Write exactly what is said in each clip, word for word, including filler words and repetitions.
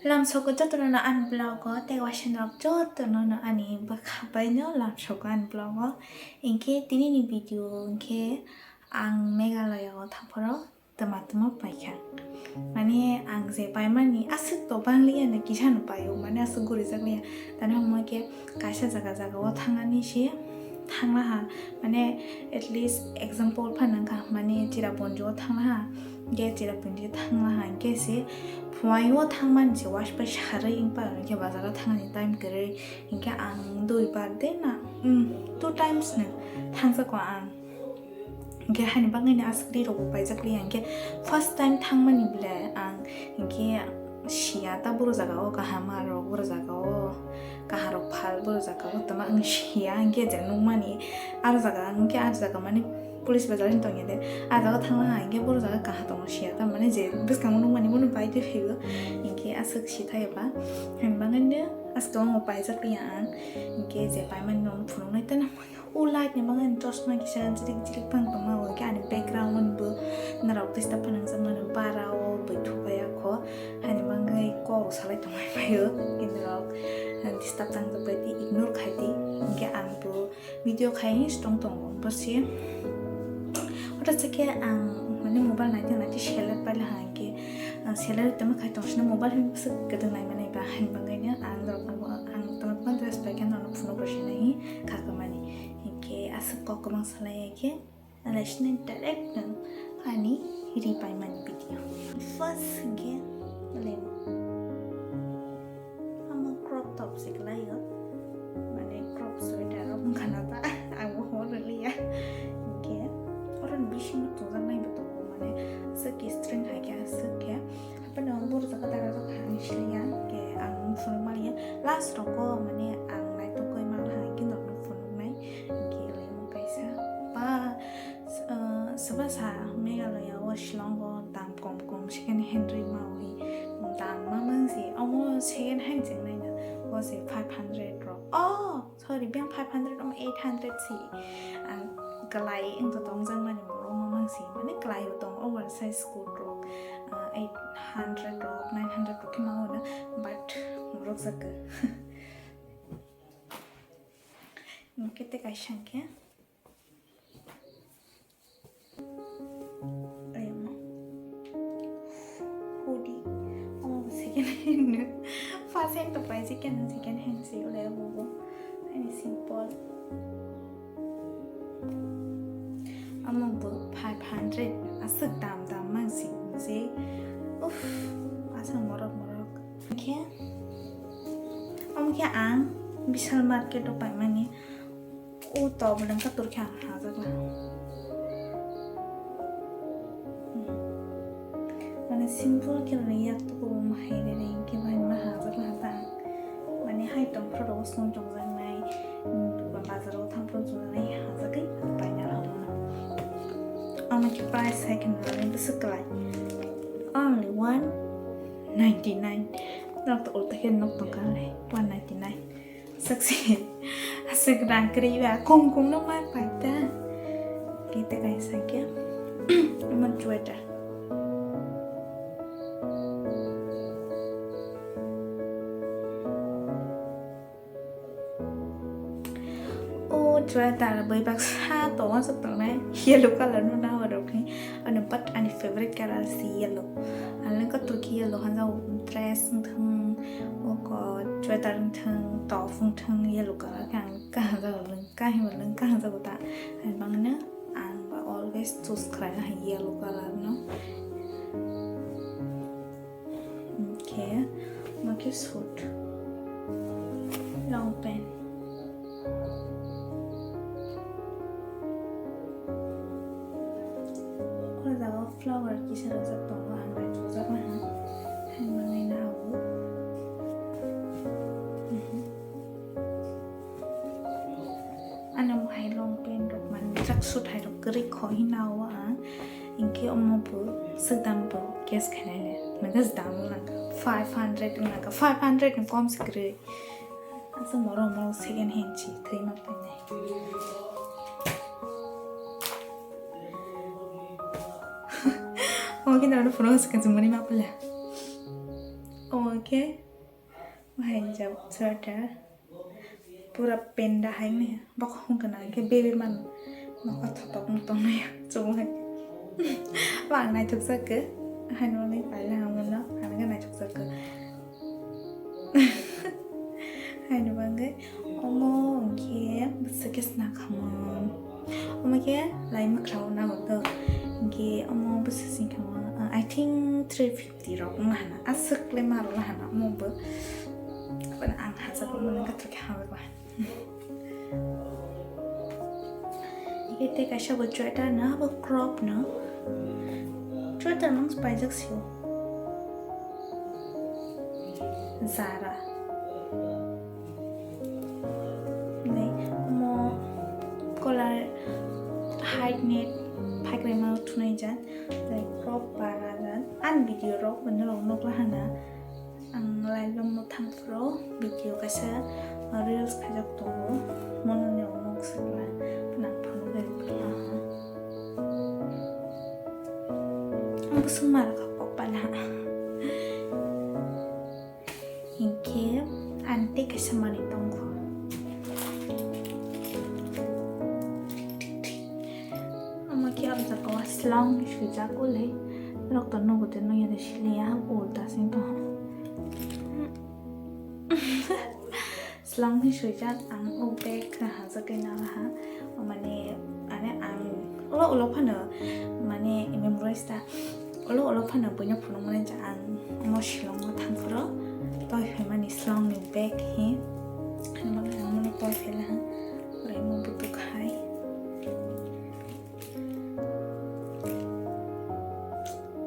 Lamsoko jotono no ani vlog o, tei waisa norok jotono no ani bwkha bai no lamsoko ani vlog o. Hinkhe tini ni video hinkhe ang Meghalaya o thangphoro twma twma paikha. Mane ang je paimani aswk to bangliya no kisa no paio, mane aswk gurijakliya. Tani hwnba khe kaisa jaga jaga o thangnani se thanglaha, mane at least example phano wngkha, mane Cherrapunji o thanglaha, hinkhe Cherrapunji thanglaha, hinkhe se Phwai o thangmani se waisa bai sarwi wngkha, hinkhe bazar o thangnani time kwrwi, hinkhe ang dui bar de na, mm, two times no thangjago ang. Hinkhe haini bagwi no aswk ri rok bo paijak liya, hinkhe first time thangmani bwle ang hinkhe siya ta boro jaga o kaham, aro boro jaga o kaham rok phal, boro jaga o tama wng siya, hinkhe je nukmani aro jaga, hinkhe aro jaga mani police bazar hin tongya de, a jaga thangma ha hinkhe boro jaga kaha tongo siya ta, mane je bwskango nukmani bono bai twi phaio, hinkhe aswk si thai ba, haini bagwi no aswk tongma paijak liya ang, hinkhe je paimani no phunuknai tei no. O light ni bagwi chosma kisa jirik jirik phang tongma, o khe ani background bo norok disturb phano wngjakmani, bara o bwthuk bai akho, haini bagwi kok salai tongmani phaio, norok disturb tangjakbai di, ignore khai di, hinkhe ang bo video khai hinwi se tong tongo, bo se hothat se khe ang mane mobile naithe naithe salad paila ha, hinkhe salad tongma khai tong sino mobile hinwi se kwdwng nai mani ba, haini bagwi no ang norok ang tongma tongma dress bai khe norok phunuk rw sinai hi. Kha kwmani. Hinkhe aswk kok kwbang salai ya khe, alaisini direct nwng ani ri paimani video. First hinkhe lemo. Amo crop top se kwlaio. Mane crop sweater rok wngkha na ta. Ang bo hor rwliya. Hinkhe oro ni bisingo tongjaknai bo tongo. Mane aswk khe string hai khe aswk khe. Haphano ang boro jaga dara rok ang siliya, ke ang phunuk maliya. Last rok o mane ang naitugwi manha, hinkhe norokno phunuknai, hinkhe lemo kaisa. Ba, s-, ah, swba sa Meghalaya o Shillong o dam kom kom second hand rwi ma wi dam ma mangsi. Omo second hand cheng naina o se five hundred rok. Oh! Sorry, biyang five hundred om eight hundred si. Ang kwlai wngto tongjakmani borok mamang si. Mane kwlai bo tong oversize coat rok, ah, eight hundred rok, nine hundred rok khe mango na, but borok jakka. Kete kaisa khe. Ayama. Hoodie. Omo bo second hand no. First hand to paijak khe second hand se ulai obo bo. Ani simple. Omo bo five hundred. Aswk dam dam mang si je. Uff. Asa morok morok. Khe. Omo khe ang Vishal market o paimani. O to bwlwng kator khe ang hajak laha. Mane simple khe rwya yak tuku bo mahai rere hinkhe bai ma hajak laha ta ang. Mane hai tong phuru rogo song tongjaknai, bazar o thang phuru chongnai hajagwi paina rwmano. Omo khe price hai khe nwnai bwswk kwlai. Only one ninety nine. Norok to ulta khe nuk tongkha le one ninety nine. Saksi. Aswk rang kwrwi ba kum kum no ma paita. Kita kaisa khe. Omo sweater. O sweater bai baksa tongo aswk tongnai yellow colour no na orok ni. Ano but ani favorite colour si yellow. Ano katok yellow hanjao dress wngthang. Oko sweater wngthang, top wngthang, yellow colour khe ang kaham jago, kaham jago ta. Hai bangno ang ba always choose khlaina hai yellow colour no. Hinkhe omo khe suit, long pant. O jaga o flower kisa rwjak tongo, ang naichukjakma ha. Hai manwi na abo. Mhm. Ano hai long pant rok manwi jak suit hai rok kwrwi kho hino ang. Hinkhe omo bo swkdam bo guess khainai le. Nangkhe swdam wng nangkha. Five hundred wng nangkha. Five hundred ni kom se kwrwi. Asa moro moro second hand si thwi ma painai. Omo khe nang phunuk swkang se mani ma pula. Omo Khe, wahai jab sweater. Pura penda hai ne, bok hung kana khe baby man. Nokha thotok no tong ya, chumui. Ba ang naithok jak khe. Hai no ni paila hamno, ang khe naithok jak khe. Hai no bangke, omo khe bwswk khe sna khamung. Omo khe lai mwkhrao na hwnkhe, hwnkhe omo bwswk sing khamung, uh, I think three fifty rok wng hana, aswk le ma rwla hana omo bo. Bana ang hajak omo nang kathok khe hamjakla. Hwnkhe tei kaisa bo sweater no, abo crop no. Sweater no paijak sio. Zara. Nai, omo color hide net phaikrema thunai jat, tei crop para jat. Ani video rok bo norok nukla hana. Ang live room no thang phuru video kaisa reels khaijak tongo. Mono ni omo swkla nang phano reels kha. Ang bwswk ma rwkha kok pala. Hinkhe ang tei kaisa manwi tongo. Omo khe o jaga o slong ni swijak o le. Norok to nugo de nukya de siliya, ulta sing tongo. Slong ni swijak ang o bag kaham jagwi nang laha. Mane, mane ang ulo ulo phano, mane, memorize ta. Ulo ulo phano buino phunukmani je ang omo shilongo thangphuru toi phaimani slong ni bag hi. Ani bagwi ang omono toi phailaha. Pura imo butuk hai.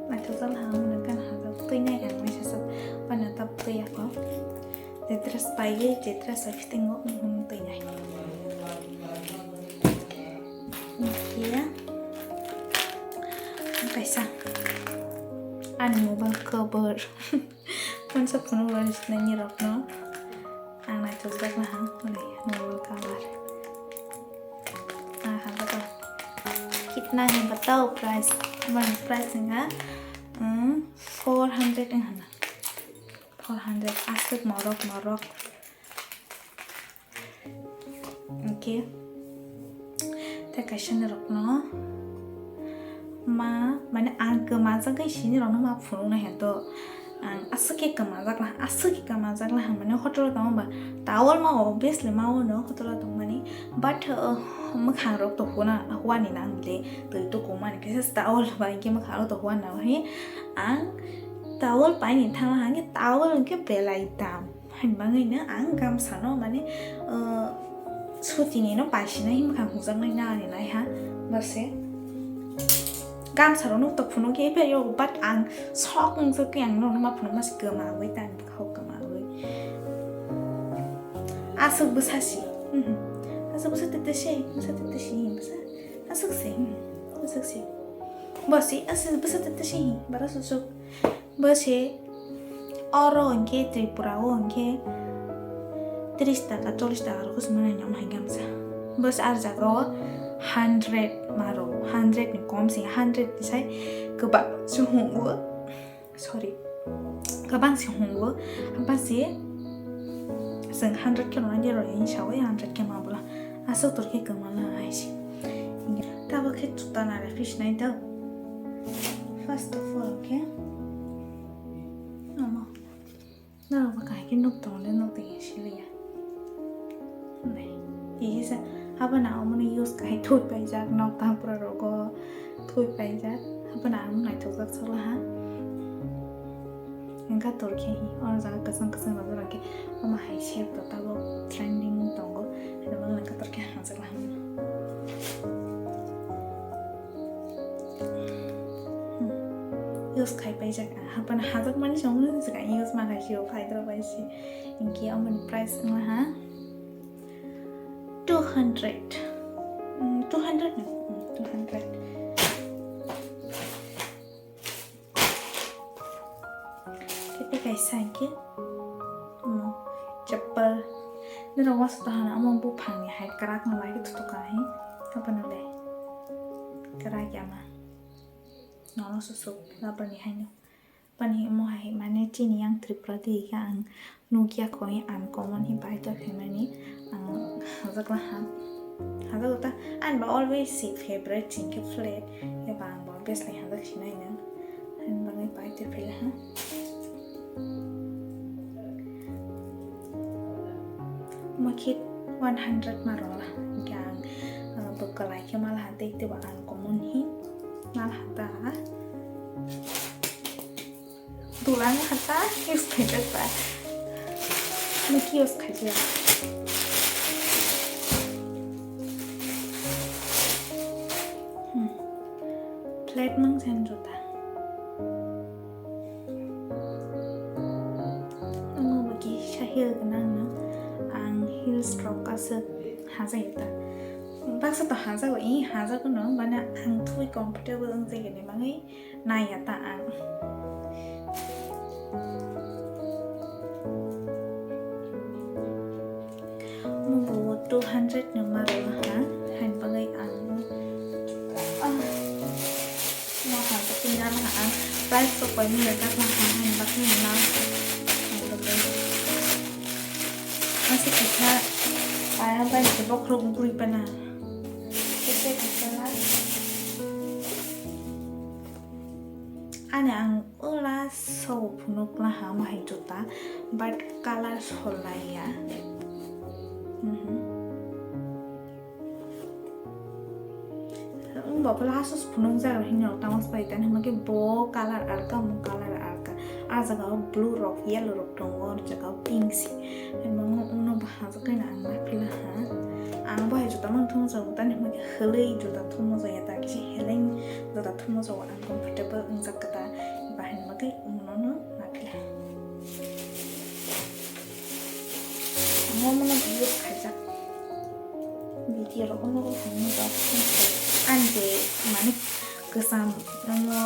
Naithokjak laha omono gana hajak twi nai ang waisa sak phano tab twi yako. Jetra spaiwi, jetra sa fitting o, um, twi nai. Hwnkhe kaisa ani mobile cover. Phone sa phunuk rwni sinai ni rokno. Ang naithokjak laha, hwnwi mobile cover. Ah, ha, ba. Kitna hai batao price. Mani price nga, um, four hundred wng hana. Four hundred, aswk norok, norok. Okay. Tei kaisa norokno ma, mane ang kwmajagwi sini rokno ma phunukna hento. Ang aswk khe kwmajak laha, aswk khe kwmajak laha, mane hotel o tongma ba towel ma obviously ma ono hotel o tongmani, but, uh, mwkhang rok to huna, huani nang de, twi to kumani khe towel ba hinkhe mwkhang rok to huani nang he. Ang towel paini thangna hangkhe towel hwnkhe belai dam. Haini bagwino ang gamsano mane, uh, sutinino paisina himkha hwnjaknai nani naiha bose. Gamsarokno to phunukya phaiyo, but ang sok wngjakgwi ang norokno ma phunukma se kwmagwi tani bwkhao kwmagwi. Aswk bwsasi. Mhm. Aswk bwsa tete se, bwsa tete se, bwsa. Aswk se, mhm. Aswk se. Bosi, aswk bwsa tete se, bara susuk. Bo se oro hwnkhe Tripura o hwnkhe tris taka, chollish taka rok se mwnai nw hai gamsa. Bo se ar jaga o hundred maro, hundred ni kom se, hundred ni sai kwbang se hwngo. Sorry. Kwbang se hwngo. Hwnba se chwng hundred khe rwna de rw, hwnwi saui hundred khe ma bwla. Aswk tor khe kwmala hai se. Tabuk khe juta nara phi sinai da. First of all khe omo norok bo kahai khe nuk tongo le nuk tongya siliya. Nai, tisa abono omono use khai thut paijak nok tangpura rogo thut paijak. Abono ang naithokjak sokla ha. Wngkha tor khe hi, oro jaga kwchwng kwchwng rok jora khe omo hai shape rok tabuk trending tongo. Haino wngkha tor khe hangjak la hamya. Hmm. Use khai paijak ang. Hapano hajak mani se omo se ang use ma khai sio, phaidra bai se. Hinkhe omoni price wngkha ha two hundred. Hmm, two hundred no? Hmm, two hundred. Kete kaisa hinkhe, omo, chappal. Norok wansuk tong hana, omo buphangni hai kwrak no lai khe thutuk kha hi. Abono le kwrak ya ma. Nono susuk rubber ni haino. Bani omo hai mane chini yang Tripura di ka ang nukya koi uncommon hi bai to khaimani ang hajak la ha. Hajak ta an ba always si favorite chingke flat ya ba ang ba best ni hajak sinai na. An ba ngai bai to phila ha. Makit one hundred marola yang bekalai ke malah tei te ba uncommon hi malah ta. Dulang hata use khaijak ba. Ani ki use khaijak. Hmm. Flat mang sen juta. Omo bagi sahil ganang no. Ang heels rok aswk hajai ta. Baksa to hajao, i hajao no, bana ang thui comfortable wng jagani bagwi. Naya ta ang. Mubo two hundred no maro ha, han bagwi ang. Ah. No ha, tapi na ha ang. Price ko koi ni tak ha, han bagwi na. Masih kita, ayam pa ni bokrok guri pa na. Kita kita lah. Ani ang ula so phunuk la ha ma hai juta, but color solai ya. Mhm. Ang bo pala asus phunuk jak hinwi tamo pai tani hwnba khe bo color alka, mo color alka. A jaga o blue rok, yellow rok tongo, o jaga o pink si. Ani uno bo hajak khe ang ma phila ha. Ang bo hai juta mang thung jago tani hwnba khe hwlwi juta thung jago ya ta kisa heleng juta thung jago. Comfortable wngjak kata, bahai ni bagwi omono no naphila. Omo mono use khaijak. Video rok omo rok hamya rok. Ang je mani kwcham omo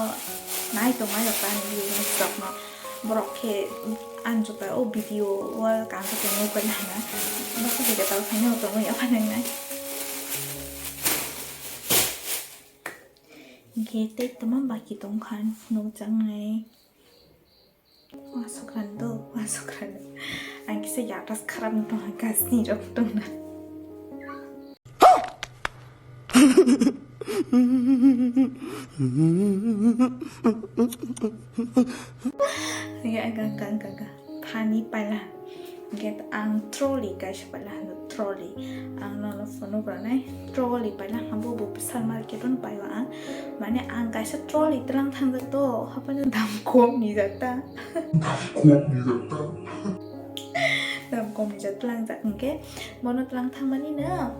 nai tongmani rok ani video ni rok no borok khe ang juta o video o kansa tongwi pai hana. Baksa video tal khaina tongwi ya phanai nai. Hingke tei toma baki tongkha, nukjaknai. Wasukran do, wasukran. Ang kisa yatas kharap no tongha, gasni rok tongna. Ya, ga, ga, ga, ga. Phani paila. Hingke ang trolley kaisa paila hwnwi trolley. Ang nono phunuk rwnai trolley paila hwnba bo Vishal market o paio ang. Mane ang kaisa trolley tlang thangjak to, haphano dam kom ni jak ta. Dam kom ni jak ta. Dam kom ni jak tlangjak hwnkhe bono tlang thangmani no.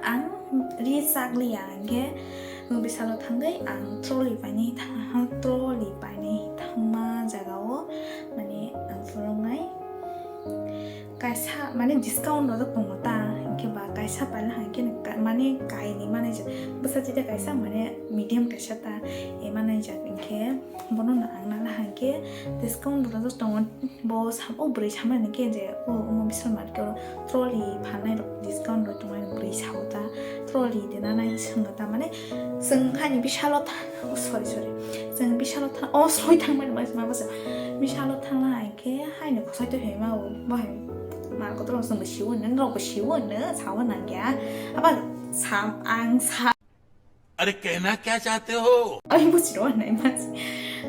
Ang ri chakliya hwnkhe Vishal o thangwi ang trolley painai thangha, trolley painai thangma jaga o mane ang phunuknai kaisa mane discount rojak tongo ta, hwnkhe ba kaisa paila hwnkhe mane kainwi manai jak bwsa chida kaisa mane medium kaisa ta, e manai jak hwnkhe bono no ang nana hwnkhe discount rojak tongo. Bo sam-, o bwrwi samani khe je, o, omo Vishal market o trolley phalnai rok discount rok tongmani bwrwi sao ta, trolley de nana hinwi swngo ta, mane chwng haini Vishal o tha-, oh, sorry, sorry, chwng Vishal o tha-, oh, sorry, thangmani ma, ma, ma, Vishal o thangna hai khe haino khosai twi hai ma o, bo hai ma kotor chwng bo siwo hwnwi, norok bo siwo hwnwi, sawo nangya, abo sam, ang sa-, अरे कहना क्या चाहते हो? Ai buchiro nai mas.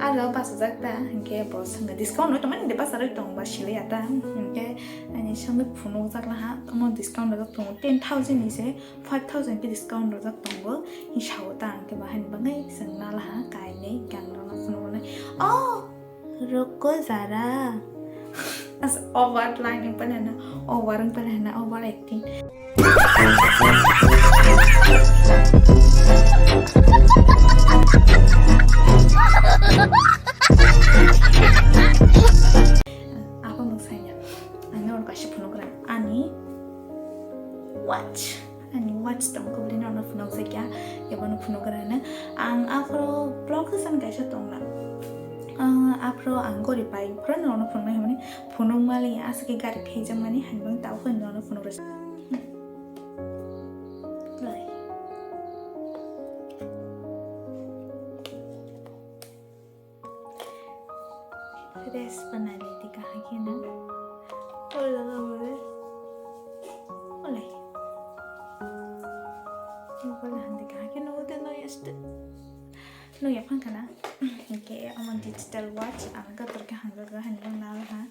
Aro pasajak ta, hingke bo swngo discount roi tongmani de pasaroi tong ba silai ya ta. Hingke ani sangwi phunukjak laha, omo discount rojak tongo ten thousand ni se five thousand ke discount rojak tongo. Hing sao ta, hingke bahai ni bagwi chwng na laha, kainwi gang rok no phunuknai. Oh! Ruko zara. As over line wng paina na, over wng paina na, over acting. Abo mwsanya. Ang norok kaisa phunukra. Ani watch. Ani watch tong kubli no, no phunuk jakya, ebo no phunuk rana. Ang afro vlog san kaisa tongna. Ah, afro ang gori pai, phura no, no phunuk nai hwnmani phunuk mali aswk gari phejak mani, hani bang tau khon no, no phunuk rasa. Lai. Ole. Ole. Mobile hande kaham khe nugo de noya este. Nuya phang kana. Oke, omo digital watch. Ang kator khe hamjago hani bang nal ha.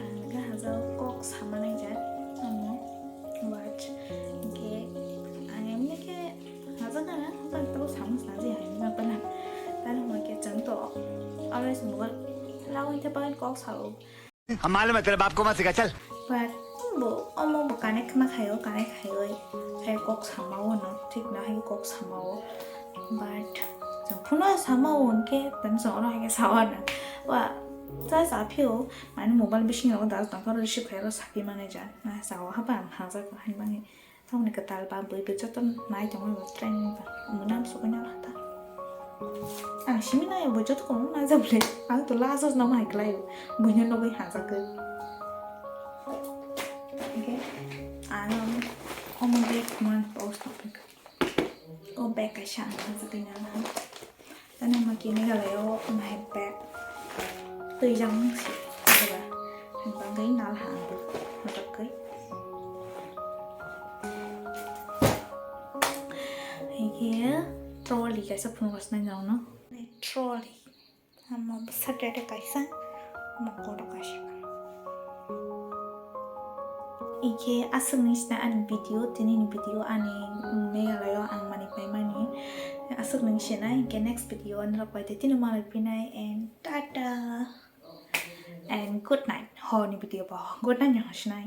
Ang ga hajao kok sama naijak, amo watch. Hingke ang emni khe hajak gana, hajak tabo sama sana je hai na pala. Tani hingke chwng to always mobile lawin te pain kok sao. हम मालूम है तेरे बाप को मत सिखा, चल। But bo omo bo connect ma khayo, connect khayo. Hai kok sama o no, thik na hai kok sama o. But jang phuno sama o hingke, tani jang oro hai khe sawa na. Wa, ta sa phio, mane mobile bising rogo da jang karo receive khayo sapi mane jan. Na sawa haba ang hajak hai mani. Tamoni kwtal ba bui bui joto nai tongmani bo training ba. Mwnam sokoi nang kha ta. Ang simi nai bo joto kono nai jabole. Ang to last no mai klai. Buino nogoi hajak. Okay. Ano omo bag man post topik. O bag kaisa ang hajak nang. Tani hwnba khe Meghalaya o nai bag twijang si, eba hwnba hwnkhai nal ha ang bo hwnba khe. Hwnkhe trolley kaisa phunukgo sinai nokno. Trolley. Amo bwsa dede kaisa, amo kotor kaisa. Hwnkhe aswk ni sina ani video, tini ni video ani Meghalaya o ang manwi paimani. Aswk ni sina, hwnkhe next video o norok bai tei tini malai phinai and tata and good night. Hor ni video bo good night ni hor sinai.